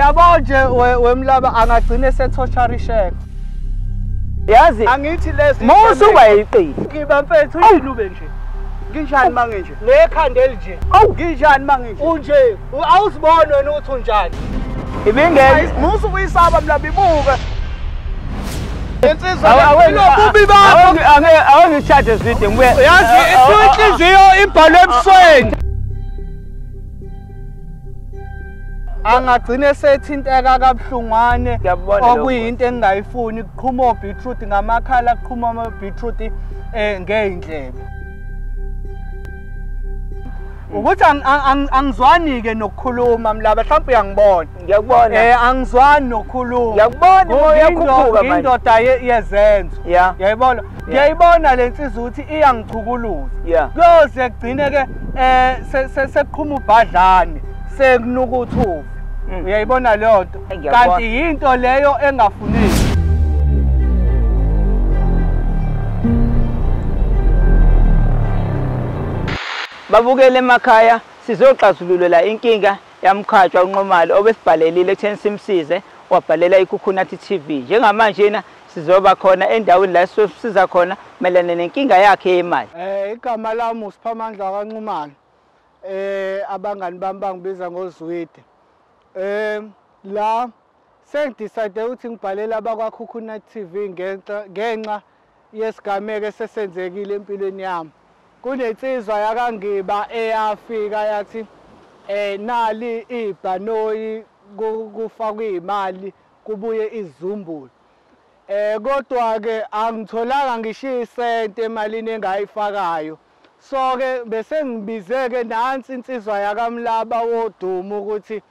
Yabo nje wemlaba angagcina esethotsharisheka. Yazi angithi lezi mawusuba yiqili. Ngiba mfethu yini ube nje? Nginjani manginje? Lekhanda elinje. Nginjani manginje? Unje. Awuziboni wena ukuthi unjani. Ibingeke musu kuyisaba mlaba ibuka. Insizwa lobubi bakho awangicharge Zwide ngibuye. Yazi inhliziyo ibhalwe ebusweni. Angagcina sethinteka kabuhlungwane okuyinto engingayifuni kuqhuma beetroot ngamakhala kuqhuma ama beetroot ngeyindlebe. Ukuthi angizwani ke nokukhuluma mlaba mhlawumbe uyangibona. Ngiyakubona. Angizwani nokukhuluma. Ngiyakubona uyakhuphuka manje. Indoda yezenzo. Uyayibona? Ngiyayibona le nsizwa ukuthi iyangichukuluza. Kuyoze kugcine ke sekuqhuma ubhadlane sekunuka uthuvi. Uyayibona leyo nto? Kanti yinto leyo engafuneki. Babukele emakhaya sizoxazululela inkinga yamkhatshwa uNxumalo obesibhalelile ekutheni simsize wabhalela iKhukhunathi TV. Njengamanje na sizoba khona endaweni la sisiza khona melana nenkinga yakhe yemali. Igama lami uSiphamandla kaNxumalo. Abangani bami bangibiza ngoZwide. La sengidecide ukuthi ngibhalele abakwaKhukhunathi TV ngenxa yesigameko esesenzekile empilweni yami. Kunensizwa yakaNgiba eyafika yathi nali ibhanoyi kufakwe imali kubuye izizumbulu. Kodwa ke angitholanga ngisho isente emalini engayifakayo. So ke bese ngibizeke nansi insizwa yakaMlaba wodumo ukuthi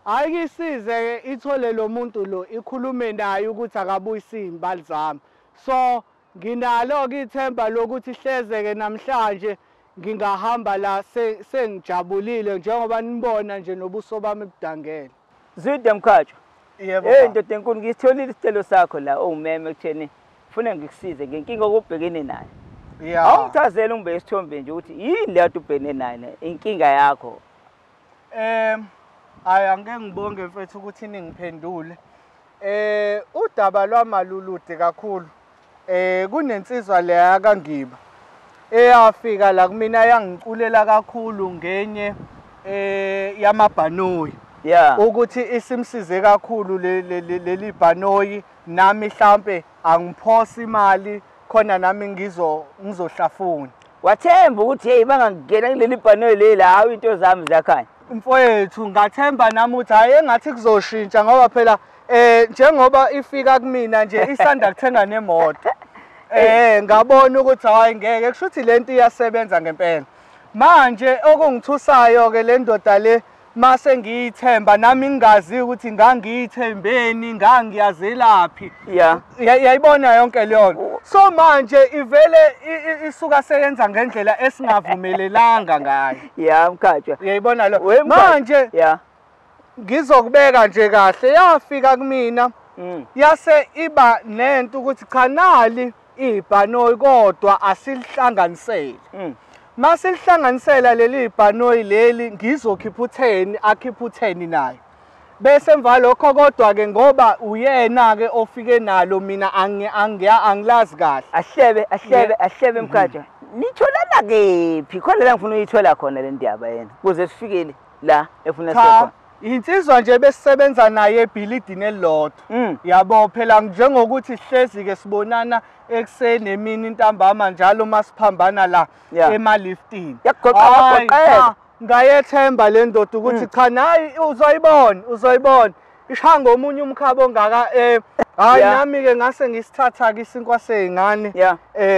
ayikisize ke ithole lo muntu lo ikhulume naye ukuthi akabuyisi imali zami. So nginalo ke ithemba lokuthi hlezeke namhlanje ngingahamba la sengijabulile njengoba nibona nje nobuso bami budangele. Zwide Mkhatshwa. Yebo. Ndoda enkulu ngisitholile isicelo sakho la owumeme ekutheni ufuna ngikusize ngenkinga okubhekene nayo. Yeah. Awungichazele ungibeke isithombe nje ukuthi yini le ubhekene nayo inkinga yakho. Hayi angeke ngibonge mfethu ukuthi ningiphendule. Udaba lwamalulude kakhulu. Kunensizwa leya kaNgiba eyafika la kumina yangiculela kakhulu ngenye yamabhanoyi. Ukuthi isimsize kakhulu leli bhanoyi nami mhlambe angiphosa imali khona nami ngizohlafuna. Wathemba ukuthi hey bangangena kuleli bhanoyi leli hawu into zami ziyakhanya. Mfowethu ngathemba nami ukuthi hayi engathi kuzoshintsha ngoba phela njengoba ifika kumina nje isanda kuthenga nemoto. Ngabona ukuthi hayi ngeke kusho ukuthi lento iyasebenza ngempela. Manje okungithusayo ke le ndoda le mase ngiyithemba nami ngingazi ukuthi ngangiyithembeni ngangiyazelaphi. Yayibona yonke leyo nto. So manje ivele isuka seyenza ngendlela esingavumelelanga ngayo. Mkhatshwa. Uyayibona lo. Manje ngizokubeka nje kahle yafika kumina yase iba nento ukuthi cha nali ibhanoyi kodwa asilihlanganisele. Masilihlanganisela leli ibhanoyi leli ngizokhipha u10 akhipha u10 naye. Bese emva lokho kodwa ke ngoba uyena ke ofike nalo mina angilazi kahle. Ahlebe Mkhatshwa. Nitholana kephi? Khona la ngifuna uyithola khona le ndaba yena kuze sifikele la efuna sikhona. Insizwa nje besisebenza naye ebhilidini elilodwa. Yabo phela njengokuthi sihlezi ke sibonana ekuseni emini ntambama njalo masiphambana la emaliftini. Yakugoqa. Ngayethemba le ndoda ukuthi cha nayi uzoyibona. Ishaya ngomunye umkhaba ongaka hayi nami ke ngase ngisithatha ke isinkwa sezingane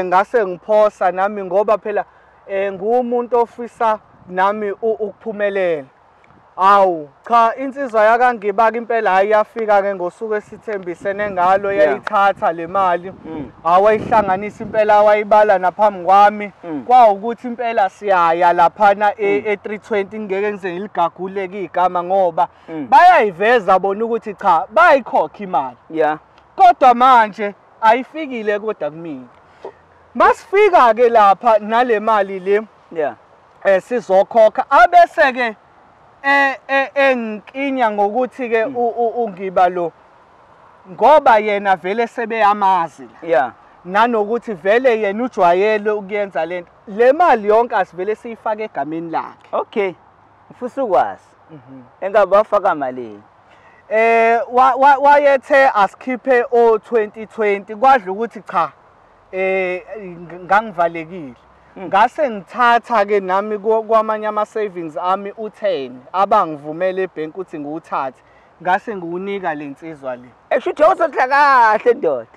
ngase ngiphosa nami ngoba phela ngumuntu ofisa nami ukuphumelela. Awu cha insizwa yakaNgiba impela hayi yafika ke ngosuku esithembisene ngalo yayithatha le mali. Awayihlanganisa impela wayibala naphambi kwami. Kwawukuthi impela siyaya laphana e320 ngeke ngize ngiligaguleke igama ngoba bayayiveza bona ukuthi cha bayikhokha imali. Kodwa manje ayifikile kodwa kumina. Masifika ke lapha nale mali le sizokhokha abese ke engikinya ngokuthi ke uNgiba lo ngoba yena vele sebeyamazi la. Yeah. Nanokuthi vele yena ujwayele ukuyenza lento. Le mali yonke asivele siyifake egameni lakhe. Okay. Ngifisa ukwazi. Engabe wafaka malini? Wayethe asikhiphe o 2020 kwadla ukuthi cha ngangivalekile. Ngase ngithatha ke nami kwamanye ama savings ami u10 abangivumela ebank ukuthi ngiwuthathe, ngase ngiwunika lensizwa le. Esho ukuthi awuzohla kahle ndoda.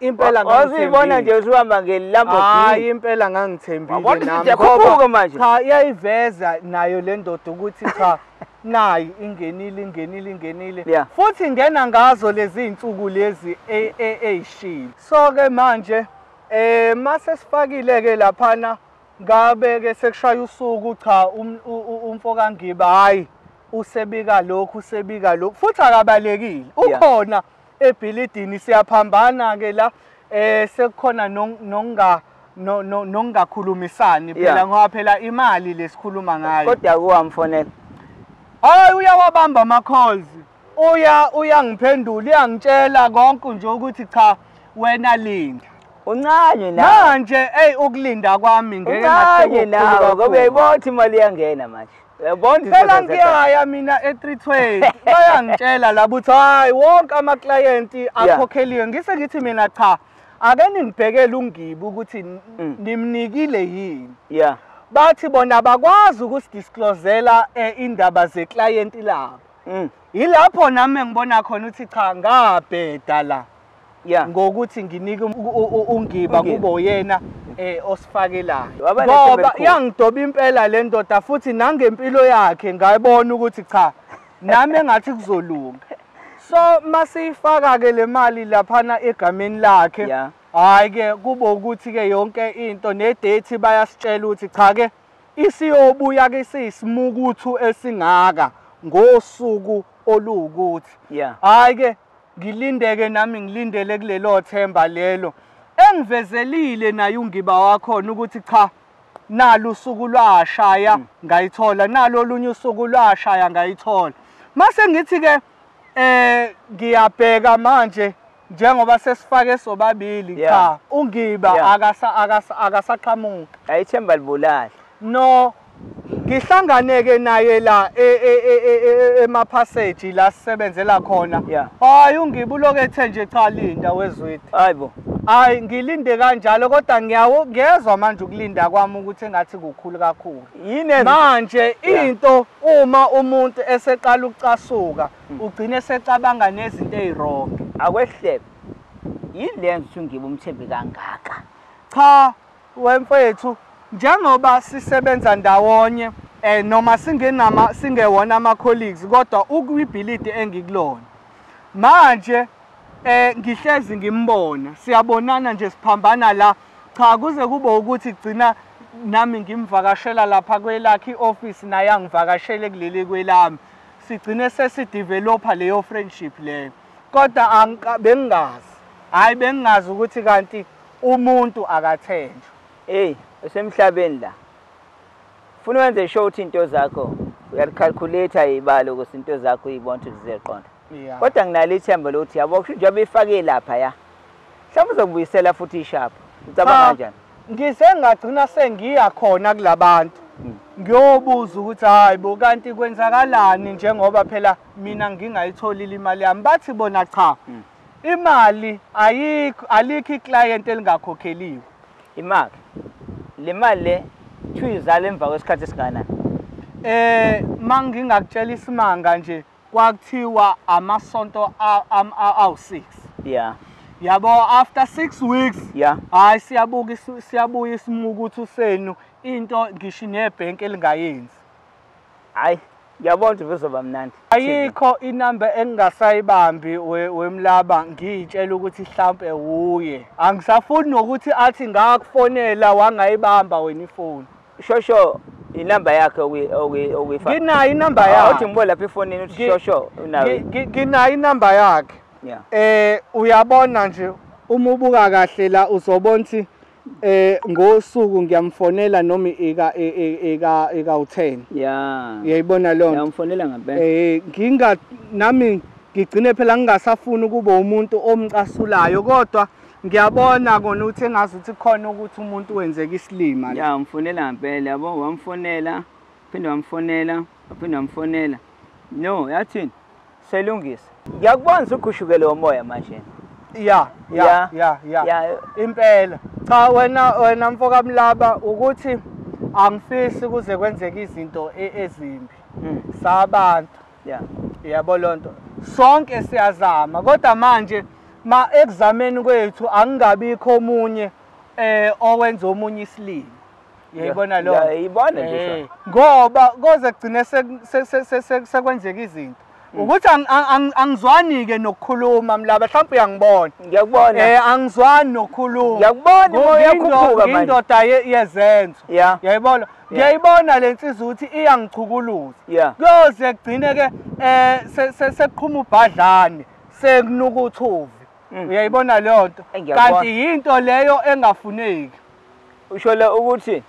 Impela ngangithembile nje usuhamba ngeLamborghini. Hayi impela ngangithembile nami. Ngoba manje cha iyayiveza nayo le ndoda ukuthi cha nayi ingenile ingenile ingenile. Futhi ingena ngazo lezi insuku lezi eyishilo. So ke manje mase sifakile ke laphana ngabe ke sekushaya usuku cha umfo kaNgiba hayi usebika lokhu usebika lokhu futhi akabalekile ukhona ebhilidini siyaphambana ke la sekukhona nongakhulumisani phela ngoba phela imali lesikhuluma ngayo. Kodwa kuwamfonela hayi uyawabamba ama calls, uyangiphendula uyangitshela konke nje ukuthi cha wena linda. Uncane nawe manje ukulinda kwami ngeke ngahle nawe ngoba uyayibona imali iyangena manje. Uyabona phela ngiyaya mina e320 bayangitshela labo ukuthi hayi wonke ama client akhokheliwe. Ngise ngithi mina cha ake ningibhekele uNgiba ukuthi nimnikile yini. Yeah. Bathi bona bakwazi ukusidisclosela indaba ze client labo. Yilapho nami engibona khona ukuthi cha ngabheda la. Yeah. Ngokuthi nginike uNgiba kube yena osifakelayo. Ngoba yangidoba impela le ndoda futhi nangempilo yakhe ngayibona ukuthi cha nami engathi kuzolunga. So masiyifaka ke le mali laphana egameni lakhe. Hayi ke kube ukuthi ke yonke into ne date bayasitshela ukuthi cha ke isiyobuya ke siyisimukuthu esingaka ngosuku oluwukuthi. Hayi ke ngilindeke nami ngilindele kulelo themba lelo. Engivezelile naye uNgiba wakhona ukuthi cha nalo usuku lwashaya ngayithola, nalo olunye usuku lwashaya ngayithola. Mase ngithi ke ngiyabheka manje njengoba sesifake sobabili cha uNgiba akasaqhamuka. Ayithemba libulala. No ngihlanganeke naye la ema-passage la sisebenzela khona. Hayi uNgiba ulokethe nje cha linda wezwidi. Hayibo. Hayi ngilinde kanjalo kodwa ngiyezwa manje ukulinda kwami ukuthi engathi kukhulu kakhulu. Yini manje into uma umuntu eseqala ukucasuka ugcine secabanga nezinto eziwrong. Akwehlebe. Yini le yenza ukuthi uNgiba umthembe kangaka? Cha wemfethu njengoba sisebenza ndawonye noma singewona ama colleagues kodwa ukuyibhilidi engikulona. Manje ngihlezi ngimbona siyabonana nje siphambana la cha kuze kube ukuthi gcina nami ngimvakashela lapha kwelakhe ioffice naye angivakashele kuleli kwelami. Sigcine sesidevelopa leyo friendship leyo. Kodwa bengingazi. Hayi bengingazi ukuthi kanti umuntu akathenjwa. Hey, usemhlabeni la. Funa wenze sure ukuthi into zakho uyacalculate ibalo ukuthi into zakho uyibona ukuthi zizoqonda. Kodwa nginalo ithemba lokuthi yabo kusho njengoba ifake lapha ya. Mhlawumbe uzokubuyisela futhi ishapho. Ucabanga kanjani? Ngise ngagcina sengiya khona kulabantu. Ngiyobuza ukuthi hayi bo kanti kwenzakalani njengoba phela mina ngingayitholile imali yami. Bathi bona cha. Imali ayikho, alikho iclient elingakhokheliwe. Imali. Le mali le thuyizala emva kwesikhathi esingakanani? Mangingakutshela isimanga nje kwakuthiwa amasonto awu6. Yeah. Yabo after 6 weeks. Yeah. Hayi siyabuka siyabuya isimukuthu senu into ngisho nebhenki elingayenzi. Hayi ngiyabona ukuthi kuzoba mnandi. Ayikho inamba engingasayibambi wemlaba ngiyitshela ukuthi mhlambe uye. Angisafuni nokuthi athi ngakufonela wangayibamba wena ifoni. Shosho inamba yakhe okuyifaka. Nginayo inamba yakhe. Uthi ngibona lapha efonini uthi shosho unayo. Nginayo inamba yakhe. Yeah. Uyabona nje uma ubuka kahle la uzobona ukuthi Ngosuku ngiyamfonela noma eka eka eka u10. Yeah. Uyayibona leyo nto. Ngiyamfonela ngempela. Nginga nami ngigcine phela ngingasafuni ukuba umuntu omcasulayo, kodwa ngiyabona kona ukuthi engazi ukuthi khona ukuthi umuntu wenzeka isilima. Ya, umfonela ngempela, yabo, wamfonela, phinde wamfonela, phinde wamfonela. No, yathini? Selungisa. Ngiyakubona ukhushukele womoya manje. Ya, ya, ya, ya. Impela. Cha wena mfoka Mlaba, ukuthi angifisi kuze kwenzeke izinto ezimbi. Sabantu. Yeah. Yabo lonto. Sonke siyazama, kodwa manje ma ekuzameni kwethu angingabikho omunye owenza omunye isilima. Uyayibona lo? Ngiyayibona nje. Ngoba koze kugcine sekwenzeka izinto. Ukuthi angizwani ke nokukhuluma Mlaba, mhlawumbe uyangibona. Ngiyakubona. Angizwani nokukhuluma. Ngiyakubona umoya uyakhuphuka manje. Indoda yezenzo. Uyayibona? Ngiyayibona le nsizwa ukuthi iyangichukuluza. Kuyoze kugcine ke sekuqhuma ubhadlane, sekunuka uthuvi. Uyayibona leyo nto? Kanti yinto leyo engafuneki. Usho le ukuthi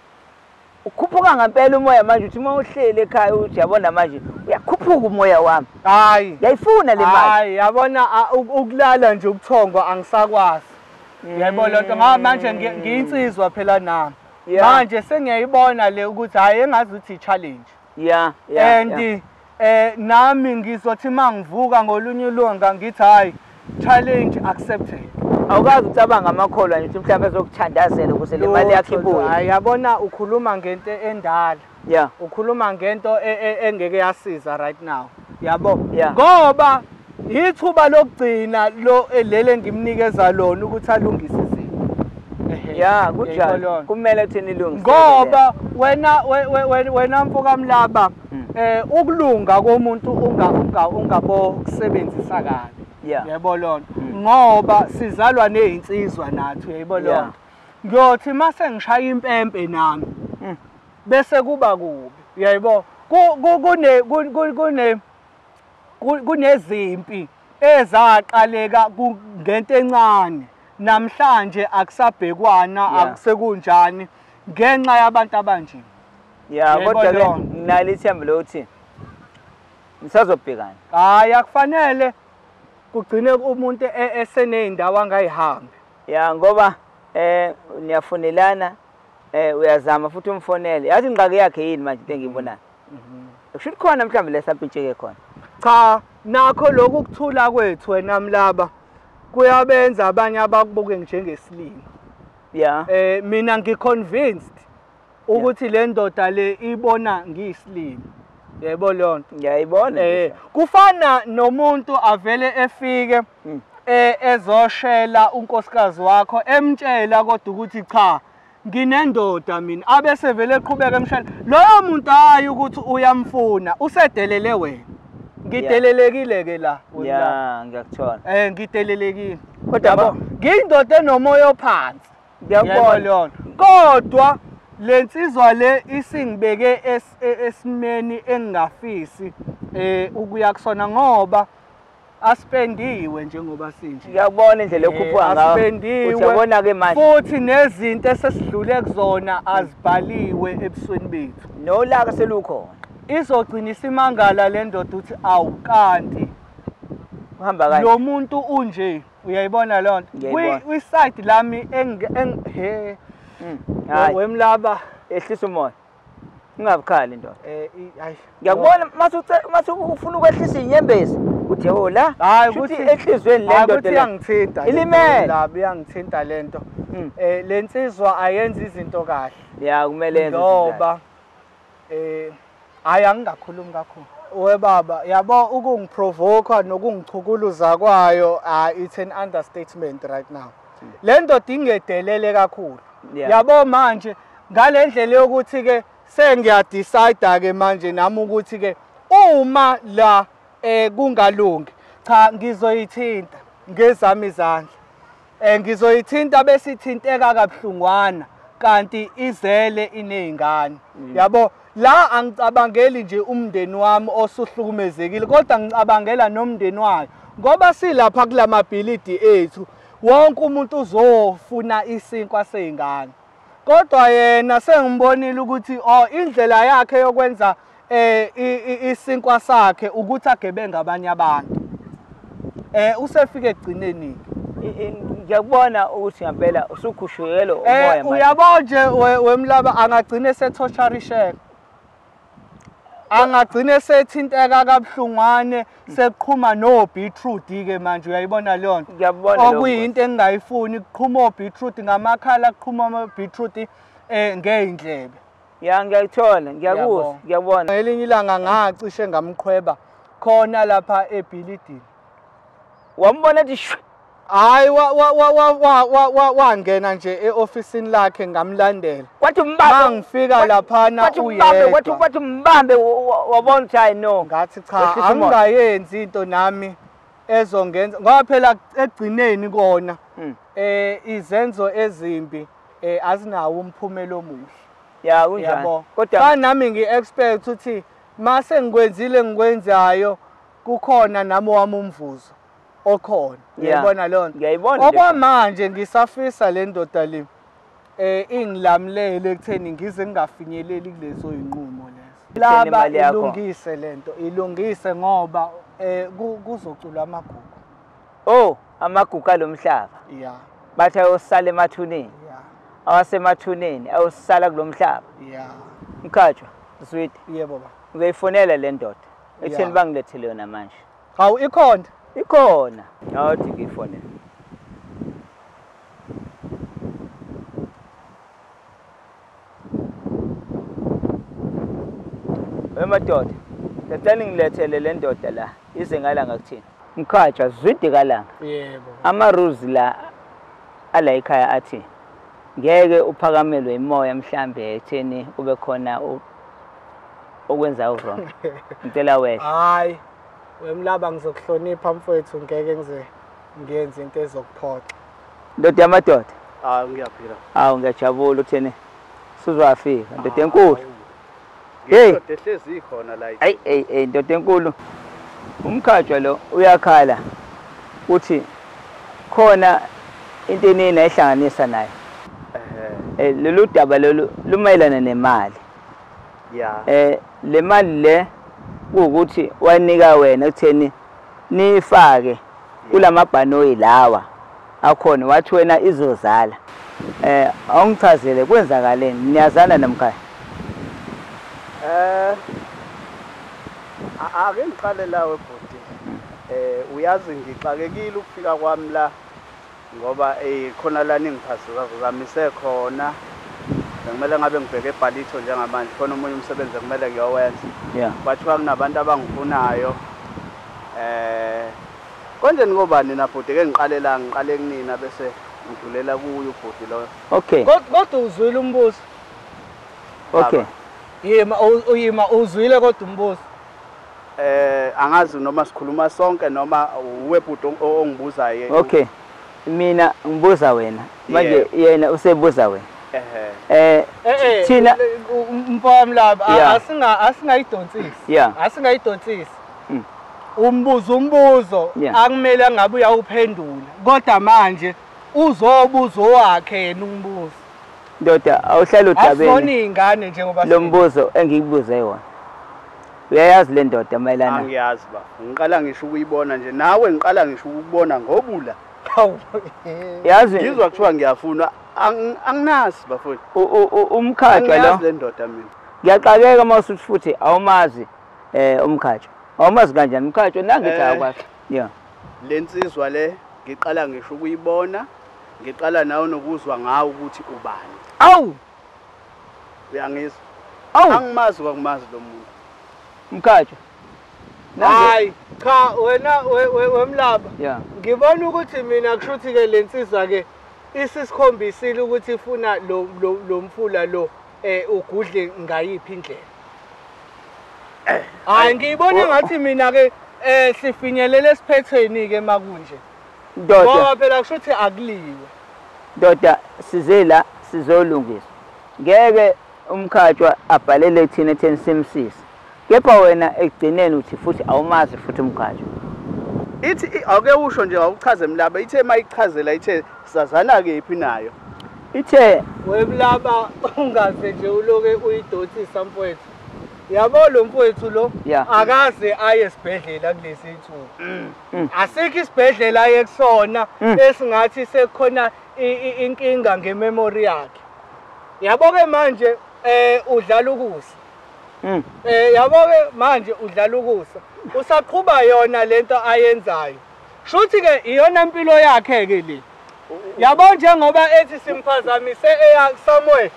ukhuphuka ngempela umoya manje, uthi uma uhleli ekhaya uthi yabona manje uyakhuphuka umoya wami. Hayi. Ngiyayifuna le mali. Hayi, yabona ukulala nje ubuthongo angisakwazi. Uyayibona lento ngoba manje ngiyinsizwa phela nami. Manje sengiyayibona le ukuthi hayi engazi ukuthi i-challenge. Yeah, yeah. And nami ngizothi mangivuka ngolunye ulunga ngithi hayi challenge accepted. Awukazi ucabanga amakholwa nje mhlawumbe ezokuthandazela ukuze le mali yakho ibuye. Hayi, yabona ukhuluma ngento endala. Yeah. Ukhuluma ngento engeke yasiza right now. Yabo? Ngoba ithuba lokugcina lo lele ngimnikeza lona ukuthi alungise izinto. Yeah, kunjalo. Kumele thina ilungise. Ngoba wena wena mfoka Mlaba, ukulunga komuntu ungabo kusebenzisa kabi. Yebo lona. Ngoba sizalwa nezinsizwa nathi, uyayibona lona. Ngiyothi mase ngishaya impempe nami bese kuba kubi, uyayibona. Kunezimpi ezaqaleka ngento encane, namhlanje akusabhekwana, akusekunjani ngenxa yabantu abanje. Yeah, kodwa ke nginalo ithemba lokuthi nisazobhekana. Hayi, akufanele kugcine umuntu eseneyindawo angayihambi. Ya, ngoba niyafonelana, uyazama futhi umfonele. Yazi ingxaki yakhe yini manje into engiyibonayo? Kusho ukuthi khona mhlawumbe lesampintsheke khona. Cha, nakho lokhu ukuthula kwethu wena Mlaba kuyabenza abanye abakubuke njengesilima. Yeah. Mina ngiconvinced ukuthi le ndoda le ibona ngiyisilima. Yebo leyo nto. Ngiyayibona. Kufana nomuntu avele efike ezoshela unkosikazi wakho, emtshela kodwa ukuthi cha nginendoda mina, abese vele eqhubeka emshela. Loyo muntu hayi ukuthi uyamfuna, usedelele wena. Ngidelelekile ke la. Yeah, ngiyakuthola. Ngidelelekile. Kodwa ngiyindoda enomoya ophansi. Ngiyakubona leyo nto. Kodwa le nsizwa le isingibeke esimeni engingafisi ukuya kusona, ngoba aspendiwe njengoba sinje. Ngiyakubona indlela yokukhuphuka ngayo. Aspendiwe. Uyabona ke manje. Futhi nezinto esesidlule kuzona azibhaliwe ebusweni bethu. Nolaka selukhona. Izogcina isimangala le ndoda ukuthi awukanti uhamba kanje. Lo muntu unje, uyayibona leyo nto. Kwi-side lami Hayi wemlaba, ehlisa umoya. Ungabukhali ndoda. Hayi. Ngiyakubona mase ufuna ukwehlisa inyembezi. Uthi yebo la. Hayi ukuthi enhlizweni le ndoda iyangithinta. Ilimele. Laba iyangithinta lento. Le nsizwa ayenza izinto kahle. Ya, kumele yenze. Ngoba hayi angingakhulumi kakhulu. We baba, yabo ukungiprovoka nokungichukuluza kwayo, it's an understatement right now. Le ndoda ingedelele kakhulu. Yabo manje ngale ndlela yokuthi ke sengiyadecide ke manje nami ukuthi ke uma la kungalungi, cha ngizoyithinta ngezami izandla. Ngizoyithinta bese ithinteka kabuhlungwana kanti izele inezingane. Yabo la angicabangeli nje umndeni wami osuhlukumezekile, kodwa ngicabangela nomndeni wayo, ngoba silapha kulamabhilidi ethu. Wonke umuntu uzofuna isinkwa seyingane. Kodwa yena sengibonile ukuthi oh indlela yakhe yokwenza isinkwa sakhe ukuthi agebenga abanye abantu. Usefike egcineni. Ngiyakubona ukuthi ngempela usukhushukelo umoya manje. Uyabona nje wemlaba angagcina esethotsharisheka. Angagcina sethinteka kabuhlungwane seqhuma no beetroot ke manje uyayibona leyo nto. Ngiyabona lokho. Okuyinto engingayifuni kuqhuma beetroot ngamakhala kuqhuma ama beetroot ngeyindlebe. Ya ngiyayithola, ngiyakuzwa, ngiyabona. Ngelinye ilanga ngacishe ngamqhweba khona lapha ebhilidini. Wambona ethi shwe. Hayi wangena nje eofisini lakhe ngamlandela. Kwathi mbambe mangifika laphana uyedwa. Kwathi mbambe wabona ukuthi hayi no. Ngathi cha angingayenzi into nami ezongenza ngoba phela egcineni kona izenzo ezimbi azinawo umphumela omuhle. Ya kunjalo. Kodwa nami ngi-expect ukuthi mase ngikwenzile ngikwenzayo kukhona nami wami umvuzo okhona. Uyabona leyo nto. Ngiyayibona. Okwamanje ngisafisa le ndoda le ingilamulele ekutheni ngize ngingafinyeleli kulezo zinqumo lezo. Laba ilungise lento, ilungise ngoba kuzoculwa amagugu. Oh, amagugu alomhlaba. Yeah. Bathi ayosala emathuneni. Yeah. Awasemathuneni ayosala kulomhlaba. Yeah. Mkhatshwa, Zwide. Yebo baba. Ngizoyifonela le ndoda. Ekutheni bangilethele yona manje. Hawu ikhona. Ikhona. Awuthi ngiyifonele. Wemadoda, ngicela ngilethele le ndoda la ize ngalanga kuthina. Mkhatshwa, Zwide kalanga. Yebo. Ama rules la ala ekhaya athi ngeke uphakamelwe imoya mhlambe ekutheni ube khona okwenza wrong. Ngicela wena. Hayi. Wemlaba ngizokuhlonipha mfowethu ngeke ngize ngiyenze into ezokuphoxa. Ndoda yamadoda. Ah ngiyaphila. Hawu ngiyajabula utheni sizwafika ndoda enkulu. Hey, ndoda ehlezi ikhona la. Hey hey hey ndoda enkulu. Umkhatshwa lo uyakhala uthi khona into enini ayihlanganisa nayo. Lolu daba lolu lumayelana nemali. Yeah. Le mali le ukuthi wanika wena ekutheni nifake kulamabhanoyi lawa akhona wathi wena izozala. Awungichazele kwenzakaleni niyazana namkhaya? Ake ngiqale lawe bhuti. Uyazi ngixakekile ukufika kwami la ngoba khona la ningiphazamise khona. Ngimele ngabe ngibheke eBhalitho njengamanje khona omunye umsebenzi ekumele ngiyowenza. Bathiwa kunabantu abangifunayo. Konje ningobani na bhuti ke ngiqale la ngiqale kunina bese ngidlulela kuyo ubhuti lo. Okay. Kodwa uzwile umbuzo. Okay. Yima uyima uzwile kodwa umbuzo. Angazi noma sikhuluma sonke noma uwe bhuti ongibuzayo. Okay. Mina ngibuza wena. Manje yena usebuza wena. Thina mfowami asingayidonsisi. Asingayidonsisi. Umbuzo akumele ngabe uyawuphendula. Kodwa manje uzobuzo wakhe yena umbuzo. Ndoda awuhlala udabeni. Asifuni izingane njengoba lo mbuzo engikubuze wona. Uyayazi le ndoda mayelana? Angiyazi ba. Ngiqala ngisho ukuyibona nje nawe ngiqala ngisho ukubona ngobula. Yazi ngizwa kuthiwa ngiyafuna anginazi bafowethu. Umkhatshwa lo. Angiyazi le ndoda mina. Ngiyaxakeka mawusuthi futhi awumazi umkhatshwa. Awumazi kanjani umkhatshwa nangithi awukwazi. Yeah. Le nsizwa le ngiqala ngisho ukuyibona, ngiqala nawe nokuzwa ngawe ukuthi ubani. Awu! Uyangizwa? Awu! Angimazi kwakumazi lo muntu. Mkhatshwa. Hayi, cha wena wemlaba. Yeah. Ngibona ukuthi mina kushuthi ke lensizwa ke isisikhombisile ukuthi ifuna lo mfula lo ugudle ngayiphi indlela. Hayi ngiyibona ngathi mina ke sifinyelele esiphethweni ke makunje. Ndoda. Ngoba phela kushuthi akuliwe. Ndoda size la sizolungisa. Ngeke umkhatshwa abhalele thina etheni simsise. Kepha wena ekugcineni uthi futhi awumazi futhi umkhatshwa. Ithi ake usho nje awuchaze Mlaba, ithe mayichazela ithe sazana kephi nayo. Ithe wemlaba ungaze nje uloke uyidothisa mfowethu. Yabo lo mfowethu lo akaze aye esibhedlela kulesi ithuba. Asikho isibhedlela aye kusona esingathi sekukhona inkinga ngememory yakhe. Yabo ke manje udlala ukusa. Yabo ke manje udlala ukusa. Usaqhuba yona lento ayenzayo. Shuthi ke iyona impilo yakhe ke le. Yabo njengoba ethi simphazamise eya somewhere.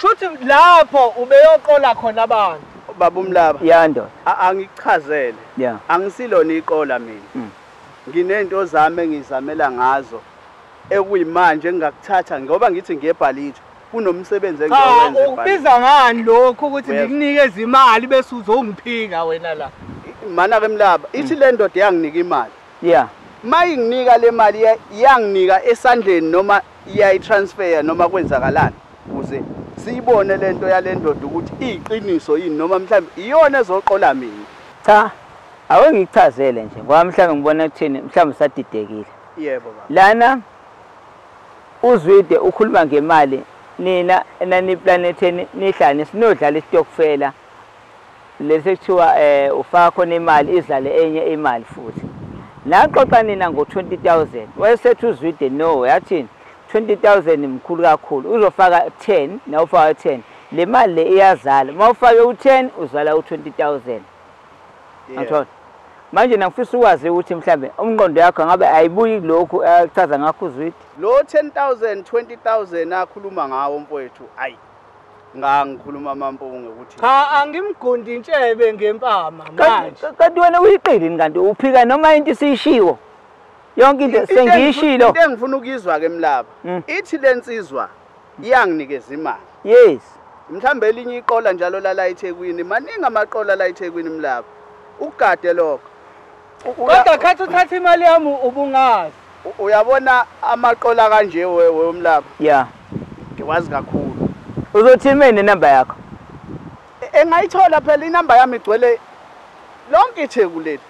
Shuthi lapho ubeyoqola khona abantu. Baba uMlaba. Yeah ndoda. Angichazele. Angisilona iqola mina. Nginento zami engizamela ngazo ekuyimanje engakuthatha ngoba ngithi ngiyebhalitho. Kunomsebenzi engiyowenza. Ukubiza ngani lokho ukuthi ngikunikeze imali bese uzongiphika wena la? Mana ke Mlaba, ithi le ndoda yanginika imali. Yeah. Mayinginika le mali yanginika esandleni noma iyayitransfer noma kwenzakalani ukuze siyibone lento yale ndoda ukuthi iyiqiniso yini noma mhlawumbe iyona ezoqola mina. Cha, ake ngichazele nje ngoba mhlawumbe ngibona ukuthini mhlawumbe sadidekile. Yebo baba. Lana uZwide ukhuluma ngemali nina enani planetheni nihlane sinodlala isitokfela lesi kuthiwa ufaka khona imali izale enye imali futhi. Naxoxa nina ngo 20,000 wayesethi uZwide no yathini 20,000 mkhulu kakhulu uzofaka 10 na ufaka 10 le mali le iyazala mawufake u10 uzala u20,000. Angithola manje ngifisa ukwazi ukuthi mhlambe umqondo yakho ngabe ayibuyi lokhu achaza ngakho uZwide lo 10,000 20,000 akhuluma ngawo mfowethu. Ayi ngangikhuluma amampunge ukuthi cha angimgundi intshebe ngempama manje. Kanti wena uyiqili kanti uphika noma into isishiwo yonke into sengiyishilo. Into engifuna ukuyizwa ke Mlaba, ithi lensizwa iyanginikeza imali. Yes. Mhlambe elinye iqola njalo la eThekwini, maningi amaqola la eThekwini Mlaba. Ukugade lokho. Kodwa khathi uthatha imali yami ubungazi. Uyabona amaqola kanje wewe Mlaba? Yeah. Ngiwazi kakhulu. Uzothi mina inamba yakho? Engayithola phela inamba yami igcwele lonke iTheku leli.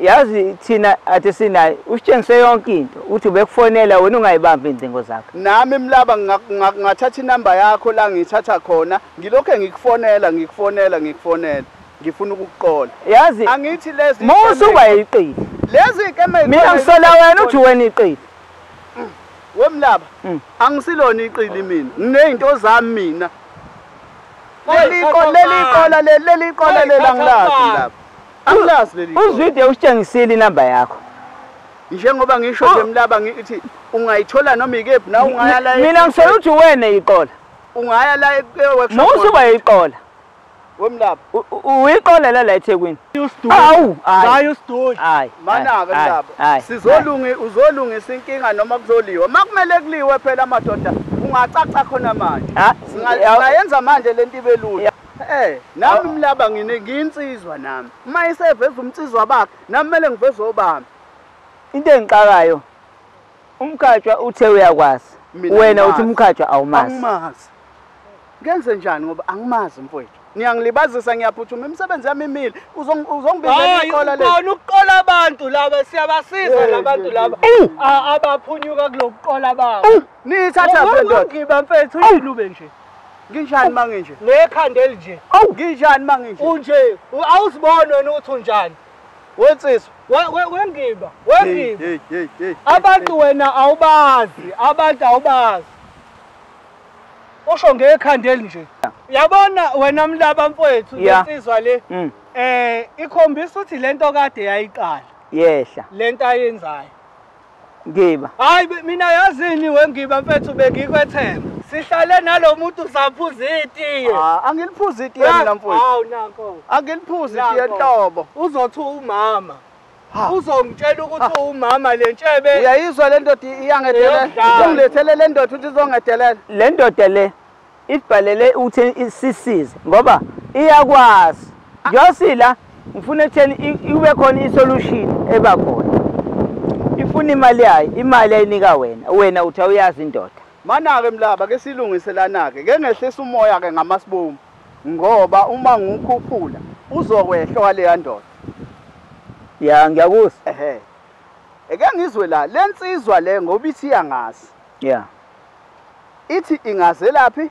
Yazi thina athi sinayo usitshengise yonke into uthi ubekufonela wena ungayibambi incingo zakho. Nami Mlaba ngingathatha inamba yakho la ngithatha khona ngilokho ngikufonela ngikufonela ngikufonela ngifuna ukukuqola. Yazi angithi lezi musuba yiqili. Lezi ke mina ngisola wena uthi wena iqili. Wemlaba angisilona iqili mina nginezinto zami mina. Leli iqola leli iqola leli angilazi Mlaba. Angilazi leli. UZwide usitshengisile inamba yakho. Njengoba ngisho nje Mlaba ngithi ungayithola noma ikephi na ungaya la. Mina ngisola uthi wena iqola. Ungaya la e-workshop. Musuba yiqola. Wemlaba uyiqola la eThekwini. Awu, hayi usidoli. Hayi. Mana ke Mlaba. Sizolungi uzolungisa inkinga noma kuzoliwa. Makumele kuliwe phela amadoda ungacaca khona manje. Singayenza manje lento ibe lula. Nami Mlaba ngiyinsizwa nami. Uma iseveza umnsizwa bakhe, nami kumele ngiveze obami. Into engixakayo umkhatshwa uthe uyakwazi. Wena uthi umkhatshwa awumazi. Angimazi. Ngenze njani ngoba angimazi mfowethu. Ngiyangilibazisa ngiyaphuthuma imisebenzi yami imile. Uzongibizela iqola leli. Hayi, ukuqola abantu laba siyabasiza labantu laba abaphunyuka kulokuqola babo. Nithatha ndoda. Ngiba mfethu uyilube nje. Nginjani manginje? Nekhanda elinje. Nginjani manginje? Unje, awuziboni wena ukuthi unjani. Wensizwa. Wengiba, wengiba. Abantu wena awubazi, abantu awubazi. Usho ngekhanda elinje. Yabona wena Mlaba mfowethu lensizwa le ikhombisa ukuthi lento kade yayiqala. Yehla. Lento ayenzayo. Ngiba. Hayi mina yazini wengiba mfethu bengikwethemba. Sihlale nalomuntu uzaphuza itiye. Ah, angiliphuzi itiye mina mfowethu. Hawu nanko. Angiliphuzi itiye nhlobo. Uzothi umama. Uzongitshela ukuthi umama lentshebe. Uyayizwa le ndoda iyangedelela. Izongilethele le ndoda ukuthi izongedelela. Le ndoda le ibhalele ukuthi isisize ngoba iyakwazi. Yosila ngifuna ekutheni ibe khona isolution eba khona. Ifuna imali yayo, imali ayinika wena. Wena uthi awuyazi indoda. Mana ke Mlaba ke silungiselana ke ngehlisa umoya ke ngamasibomu ngoba uma ngikhuphula uzokwehla leya ndoda. Ya ngiyakuzwa. Ehhe. Eke ngizwe la lensizwa le ngoba ithi iyangazi. Yeah. Ithi ingazelaphi?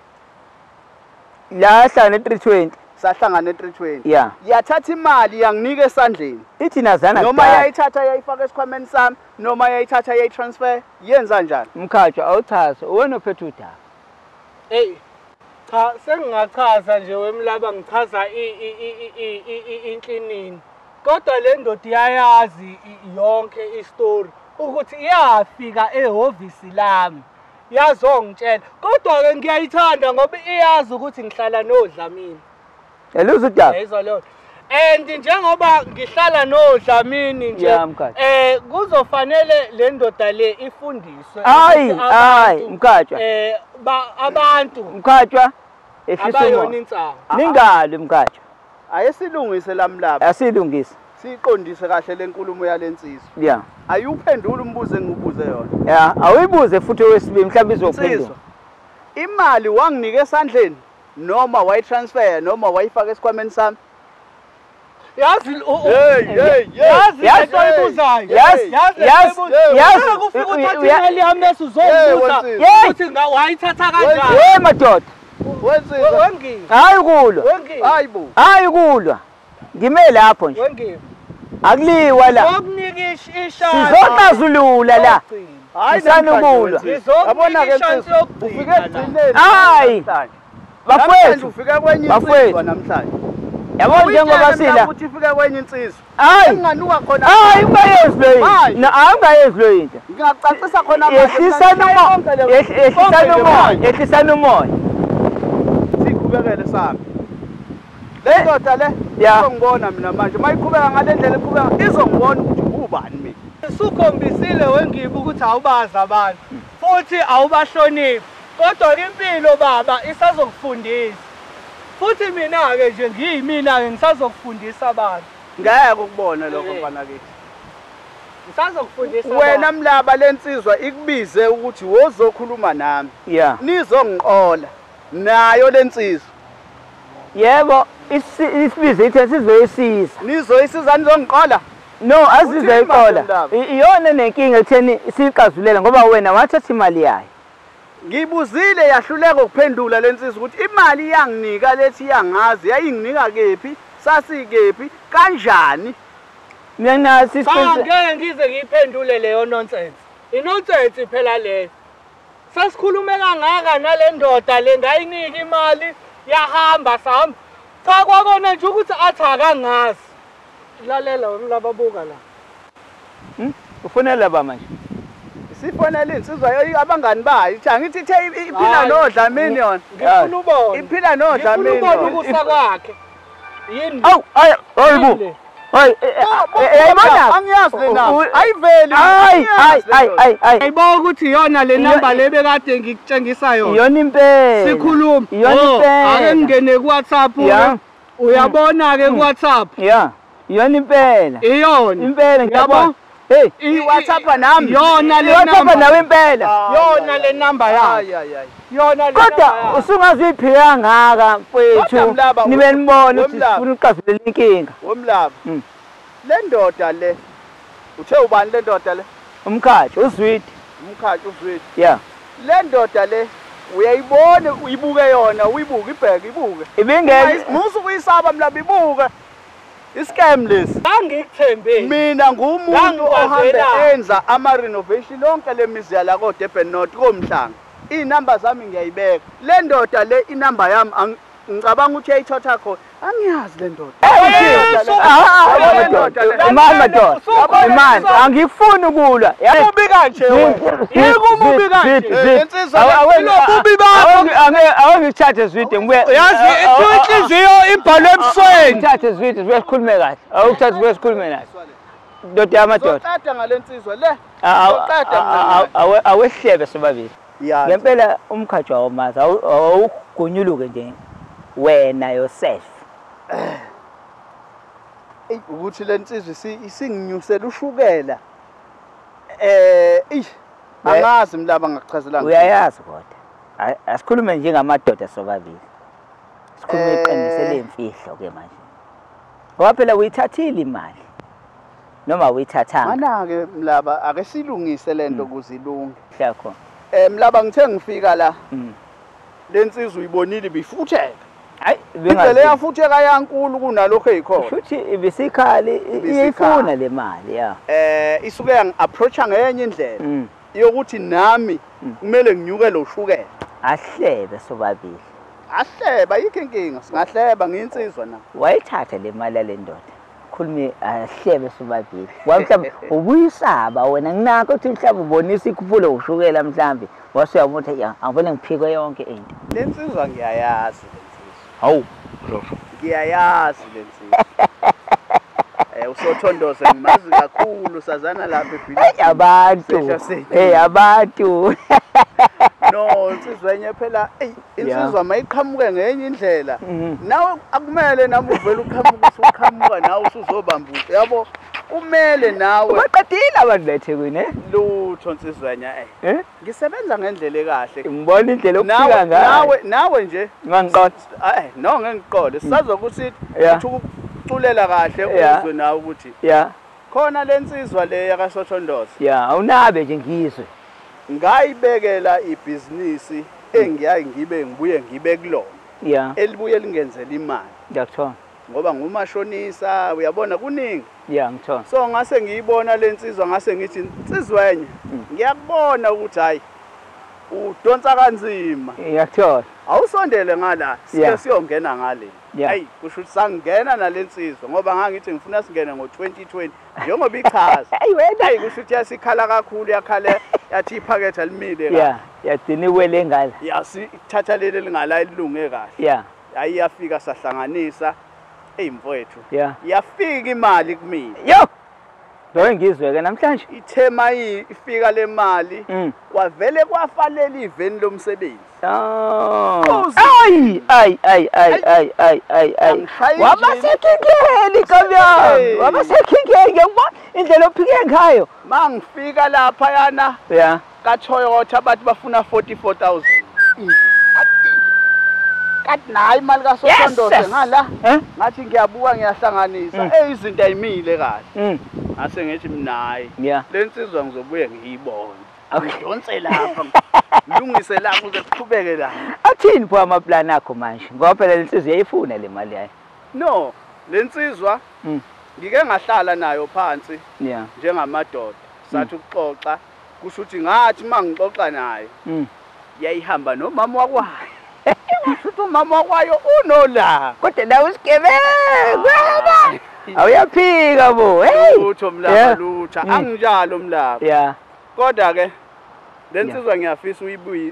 La hlangana 320. Sahlangana 320. Yeah. Yathatha imali yanginika esandleni. Ithi nazana noma yayithatha yayifaka esikhwameni sami noma yayithatha yayitransfer yenza njani? Mkhatshwa awuchaze wena ophethe udaba. Hey. Cha sengingachaza nje wemlaba ngichaza inhlinini. Kodwa le ndoda iyayazi yonke istory ukuthi iyafika ehhovisi lami yazongitshela. Kodwa ke ngiyayithanda ngoba iyazi ukuthi ngihlala noDlamini. Eluza udaba. Yezwa leyo. And njengoba ngihlala noDlamini nje kuzofanele le ndoda le ifundiswe. Hayi hayi Mkhatshwa. Abantu Mkhatshwa ehlisa umoya. Ningalwi Mkhatshwa. Ayesilungise lamlaba. Asilungise. Siqondise kahle lenkulumo yalensizwa. Yeah. Ayuphendula umbuzo engibuze yona. Yeah, awuyibuze futhi owesibili mhlawumbe izophendula. Imali wanginika esandleni noma wayitransfer noma wayifaka esikhwameni sami. Yazi yazi lento oyibuzayo. Yazi kufika uthatha imali yami bese uzongibuza ukuthi wayithatha kanjani. Hey madoda. Wensizwa. Hayi kulwa. Hayibo. Hayi kulwa. Ngime lapho nje. Akuliwa la. Ngokunika ishansi. Sizoxazulula la. Hayi sanukulwa. Yabona ke ufike egcineni. Hayi. Bafowethu ufike kwenye insizwa namhlanje. Yabo njengoba sila ukuthi ufike kwenye insizwa. Hayi. Nginganuka khona. Hayi ungayenzi leyo. Na ungayenzi leyo into. Ngingacacisa khona manje. Yehlisana umoya. Yehlisana umoya. Siqhubekele sami. Le ndoda le izongibona mina manje. Mayiqhubeka ngale ndlela eqhubeka izongibona ukuthi ubani mina. Usukhombisile wengibe ukuthi awubazi abantu futhi awubahloniphi. Kodwa impilo baba isazokufundisa. Futhi mina ke nje ngiyimina ke ngisazokufundisa abantu. Ngeke ukubone lokho mfana kithi. Ngisazokufundisa wena Mlaba lensizwa ikubize ukuthi wozokhuluma nami. Yeah. Nizongiqola nayo lensizwa. Yebo, isibize ithe sizoyisiza. Nizoyisiza nizongiqola? No, asizoyiqola. Iyona nenkinga ekutheni siyixazulele ngoba wena wathatha imali yayo. Ngibuzile yahluleka ukuphendula lensizwa ukuthi imali iyanginika lethi iyangazi yayinginika kephi sasikephi kanjani. Mina nathi ngeke ngize ngiyiphendule leyo nonsense. Inonsense phela leyo. Sasikhulume kangaka nale ndoda le ngayinika imali yahamba sahamba. Cha kwakona nje ukuthi athi akangazi. Lalela wemlaba buka la. Ufonela ba manje? Sifonela insizwa abangani bayo ithi angithi ithe iphila noDlamini yona. Ngifuna ubona. Iphila noDlamini. Ngifuna ubona ukusa kwakhe. Yini? Awu ayi hayibo. Hayi ayibona angiyazi le namba. Ayiveli. Hayi hayi hayi hayi. Ayibona ukuthi iyona le namba le bekade ngikutshengisa yona. Iyona impela. Sikhuluma. Iyona impela. Ake ngingene ku WhatsApp. Uyabona ke ku WhatsApp. Yeah. Iyona impela. Iyona. Impela ngiyabona. Hey, i-WhatsApp nami. Yona le namba. WhatsApp nawe impela. Yona le namba yakhe. Hayi. Yona le. Kodwa usungaze uyiphika kangaka mfowethu. Nibe nibona ukuthi sifuna uqazulela inkinga. Womlaba. Le ndoda le. Uthe ubani le ndoda le? Umkhatshi uZwidi. Umkhatshi uZwidi. Yeah. Le ndoda le uyayibona uyibuke yona, uyibuke ibheke ibuke. Ibingeke musu kuyisaba Mlaba ibuke. Iscam lesi. Angikuthembeli. Mina ngumuntu ohambe enza ama renovation lonke lemizi yala ko Durban North koMhlanga. Inamba zami ngiyayibeka. Le ndoda le inamba yami ngicabanga ukuthi uyayithatha khona. Angiyazi le ndoda. Imali madoda. Imali angifuni ukulwa. Umubi kanje wena. Yiko umubi kanje. Ububi bakho. Awangithathe Zwide ngibuye. Yazi inhliziyo ibhalwe ebusweni. Ngithathe Zwide sibuye sikhulume kahle. Awukuthathe sibuye sikhulume naye. Ndoda yamadoda. Uzoqeda ngalensizwa le. Uzoqeda. Awehlebe sobabili. Ngempela umkhatshwa awumazi awugunyuluke nje wena yourself. Ukuthi lensizwa isinginyusela ushukela. Angazi Mlaba ngakuchazelanga. Uyayazi kodwa. Asikhulume njengamadoda sobabili. Sikhulume iqiniso lemfihlo ke manje. Ngoba phela uyithathile imali. Noma awuyithathanga. Mana-ke Mlaba ake silungise lento ukuze ilunge. Yakho. Mlaba ngithe ngifika la. Le nsizwa uyibonile ibifutheka. Hayi indlela yafutheka yankulu kunalokho eyikhona. Futhi ibisikhali iyifuna le mali ya. Isuke yangi-approacha ngenye indlela yokuthi nami kumele nginyuke lo shukela. Ahlebe sobabili. Ahleba yikho inkinga, singahleba ngiyinsizwa na. Wayithatha le mali yale ndoda. Khulume ahlebe sobabili. Mhlawumbe ubuyisaba wena nginakho ukuthi mhlawumbe ubonisa ikhuphule ushukela mhlawumbe wase uyabona ukuthi angivele ngiphike yonke into. Le nsizwa ngiyayazi le nsizwa. Hawu, ngiyayazi le nsizwa. Usothondose ngimazi kakhulu sazana lapha ebhilidini. Abantu. Abantu. No, insizwa enye phela, insizwa mayiqhamuke ngenye indlela. Nawe akumele nami uvele uqhamuke usuqhamuka nawe usuzobamba yabo. Kumele nawe. Baqedile abantu beThekwini Lutho nsizwa enye. Ngisebenza ngendlela ekahle. Ngibona indlela okufika ngayo. Nawe nje. Ngangiqola. No ngengiqole. Sisazokuthi uthi ukuculela kahle uzwe nawe ukuthi. Khona lensizwa le yakaSothondoze. Awunabe nje ngizwe. Ngayibekela ibhizinisi engiyaye ngibe ngibuye ngibe kulona. Elibuye lingenzela imali. Ngiyakuthola. Ngoba ngumashonisa uyabona kuningi. Ngithola. So ngase ngiyibona lensizwa ngase ngithi insizwa enye ngiyakubona ukuthi hayi udonsa kanzima. Ngiyakuthola. Awusondele ngala sike siyongena ngale. Hayi kusho ukuthi sangena nalensizwa ngoba ngangithi ngifuna singene ngo2020 njengoba ichaza. Hayi wena. Hayi kusho ukuthi yasikhala kakhulu yakhala yathi iphakethe limile kahle. Yagcina iwele ngala. Yasithatha leli lingala ilunge kahle. Hayi yafika sahlanganisa mfowethu. Yafika imali kumina. Yo! Lo ngizwe ke namhlanje. Ithema ifika le mali kwavele kwafalela iveni lomsebenzi. Ay ay ay ay ay ay ay ay. Wabasekhikheni kamyami. Wabasekhikheni ngiyabona indlela ophike ngayo. Mangifika lapha yana. Ka Toyota bathi bafuna 44,000. Kathi nayi imali kaSothondose ngala. Ngathi ngiyabuka ngiyahlanganisa. Izinto ayimile kahle. Ngase ngithi mina hayi. Le nsizwa ngizobuye ngiyibone. Ngidonse lapha. Ngilungise lapha ukuze kuqhubeke la. Athini pho amaplan akho manje? Ngoba phela le nsizwa iyayifuna le mali yayo. No, le nsizwa ngike ngahlala nayo phansi njengamadoda. Sathi ukuxoxa kusho ukuthi ngathi mangixoxa naye yayihamba nomama wakwayo. Kusho umama wakwayo unolaka. Kodwa nawe isigebengu wena. Awuyaphika bo. Hey. Lutho Mlaba lutho. Anginjalo Mlaba. Kodwa ke le nsizwa ngiyafisa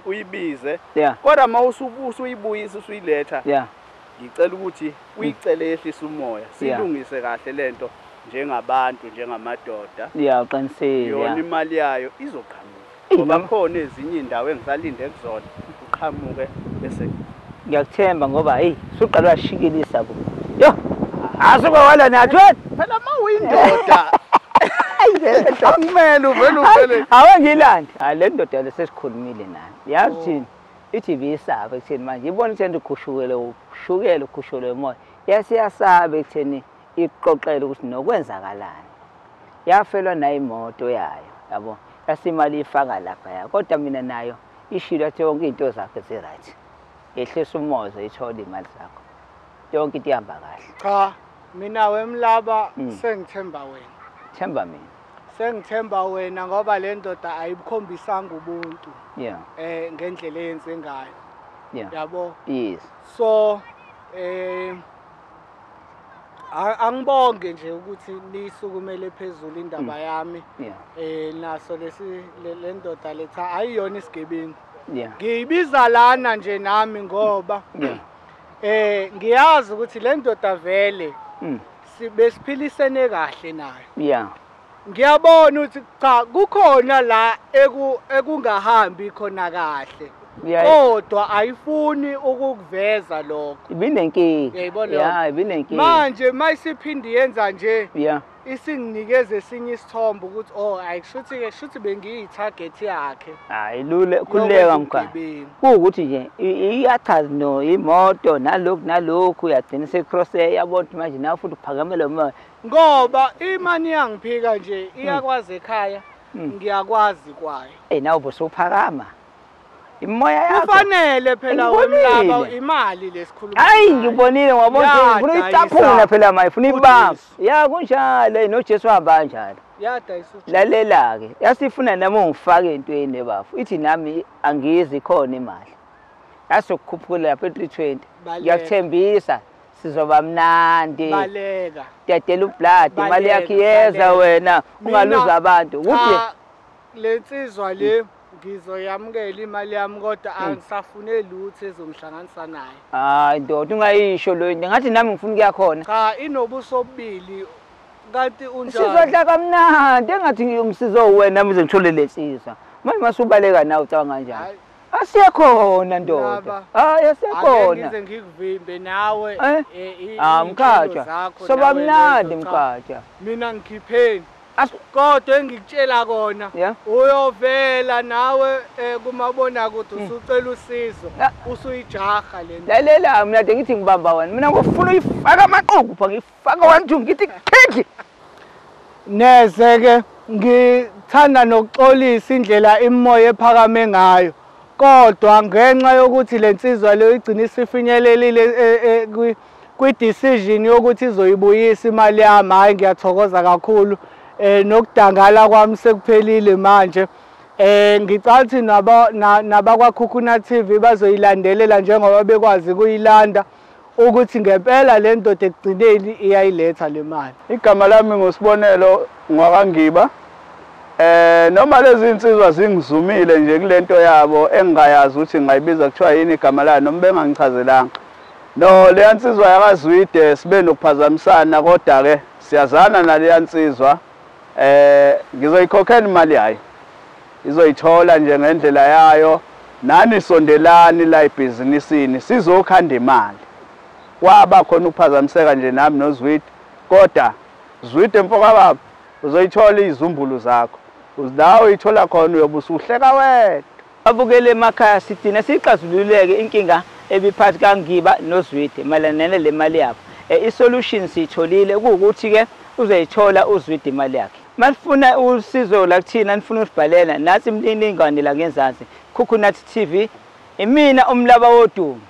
uyibize. Kodwa mawusubusa uyibuyisa usuyiletha. Ngicela ukuthi uyicele yehlisa umoya. Silungise kahle lento njengabantu njengamadoda. Uqinisile. Yona imali yayo izoqhamuka. Ngoba khona ezinye indawo engisalinde kuzona uqhamuke bese ngiyakuthemba ngoba hey suqala washikilisa bo. Yo! Asuke wala nathi. Phela mawuyindoda. Akumele uvele uvele. Awe ngilandi. Hayi le ndoda lesesikhulumile nani. Yazi thini? Ithi ibisaba ekutheni manje ibona ukuthi ukhushukele ushukela ukhushulwe umoya. Yasiyasaba ekutheni iqoqele ukuthi nokwenzakalani. Yafelwa nayo imoto yayo, yabo. Yasimali ifaka lapha ya. Kodwa mina nayo ishilo yathi yonke into zakhe zi right. Yehlisa umoya ithola imali zakho. Yonke into ihamba kahle. Cha, mina wemlaba sengithemba wena. Themba mina. Sengithemba wena ngoba le ndoda ayibukhombisanga ubuntu. Ngendlela eyenze ngayo. Yabo. Yes. So angibonge nje ukuthi nisukumele phezulu indaba yami. Naso lesi le ndoda letha ayiyona isigebengu. Ngiyibiza lana nje nami ngoba ngiyazi ukuthi le ndoda vele besiphilisene kahle nayo. Ngiyabona ukuthi cha kukhona la ekungahambi khona kahle. Kodwa ayifuni ukukuveza lokho. Ibinenkinga. Ibinenkinga. Manje mayisiphindi yenza nje. Isinginikeze esinye isithombe ukuthi oh ayikushuthi ke shuthi bengiyi-target yakhe. Hayi lule khululeka mkhaya. Kuwukuthi nje iyachaza no imoto nalokhu nalokhu uyagcina secross yabona manje nawe futhi uphakamela umoya. Ngoba imani iyangiphika nje iyakwazi ekhaya ngiyakwazi kwayo. Eh nawe bosophakama. Imoya yakho. Kufanele phela wemlaba imali lesikhuluma. Hayi ngibonile ngwabona ngifuna uyicaphuna phela manje ufuna ibamba. Ya kunjalo noJesu wahamba kanjalo. Yadayisa. Lalela ke yasifuna nami ungifake entweni bafu. Ithi nami angizi khona imali. Yasokukhuphukela lapha e320. Ngiyakuthembisa sizoba mnandi. Baleka. Dedela ublood imali yakhe iyeza wena ungaluza abantu. Ukuthi lensizwa le ngizoyamukela imali yami kodwa angisafune lutho ezongihlanganisa naye. Hayi ndoda ungayisho lo into ngathi nami ngifuna ukuya khona. Cha inobuso obubili kanti unjani? Sizodla kamnandi engathi ngisizo wena nami ngize ngithole lensizwa. Manje masubaleka nawe ucabanga kanjani? Asiye khona ndoda. Hayi asiye khona. Ngize ngikuvimbe nawe ah mkhatsha. Soba mnandi mkhatsha. Mina ngikhipheni. Kodwa engikutshela kona uyovela nawe kumabonakude usucela usizo usuyijaha le nto. Lalela mina nje ngithi ngibamba wena mina ngifuna uyifaka amaqhubu pha ngifaka 1 2 ngithi khekhe. Neze ke ngithanda nokuxolisa indlela imoya ephakame ngayo kodwa ngenxa yokuthi lensizwa leyo igcina isifinyelelile kwi decision yokuthi izoyibuyisa imali yami. Hayi ngiyathokoza kakhulu. Nokudangala kwami sekuphelile manje. Ngicela ukuthi nabakwa Khukhuna TV bazoyilandelela njengoba bekwazi kuyilanda ukuthi ngempela le ndoda ekugcineni iyayiletha le mali. Igama lami nguSibonelo ngwakaNgiba. Noma lezi insizwa zingizumile nje kulento yabo engingayazi ukuthi ngayibiza kuthiwa yini igama layo noma bengangichazelanga. No leya nsizwa yakaZwide sibe nokuphazamisana kodwa ke siyazana naleya nsizwa. Ngizoyikhokhela imali yayo. Izoyithola nje ngendlela yayo. Nani sondelani la ebhizinisini sizokhanda imali. Kwaba khona ukuphazamiseka nje nami noZwide kodwa Zwide mfoka baba uzoyithola izizumbulu zakho. Uzidawo uyithola khona uyobe usuhleka wedwa. Abukele emakhaya sidina sixazululeke inkinga ebiphathi kaNgiba noZwide mayelana nale mali yabo. I-solution siyitholile kuwukuthi ke uzoyithola uZwide imali yakhe. Manifuna usizo la kuthina nifuna usibhalela nathi imininingwane la ngenzansi. Khukhuna TV imina umlaba wodumo.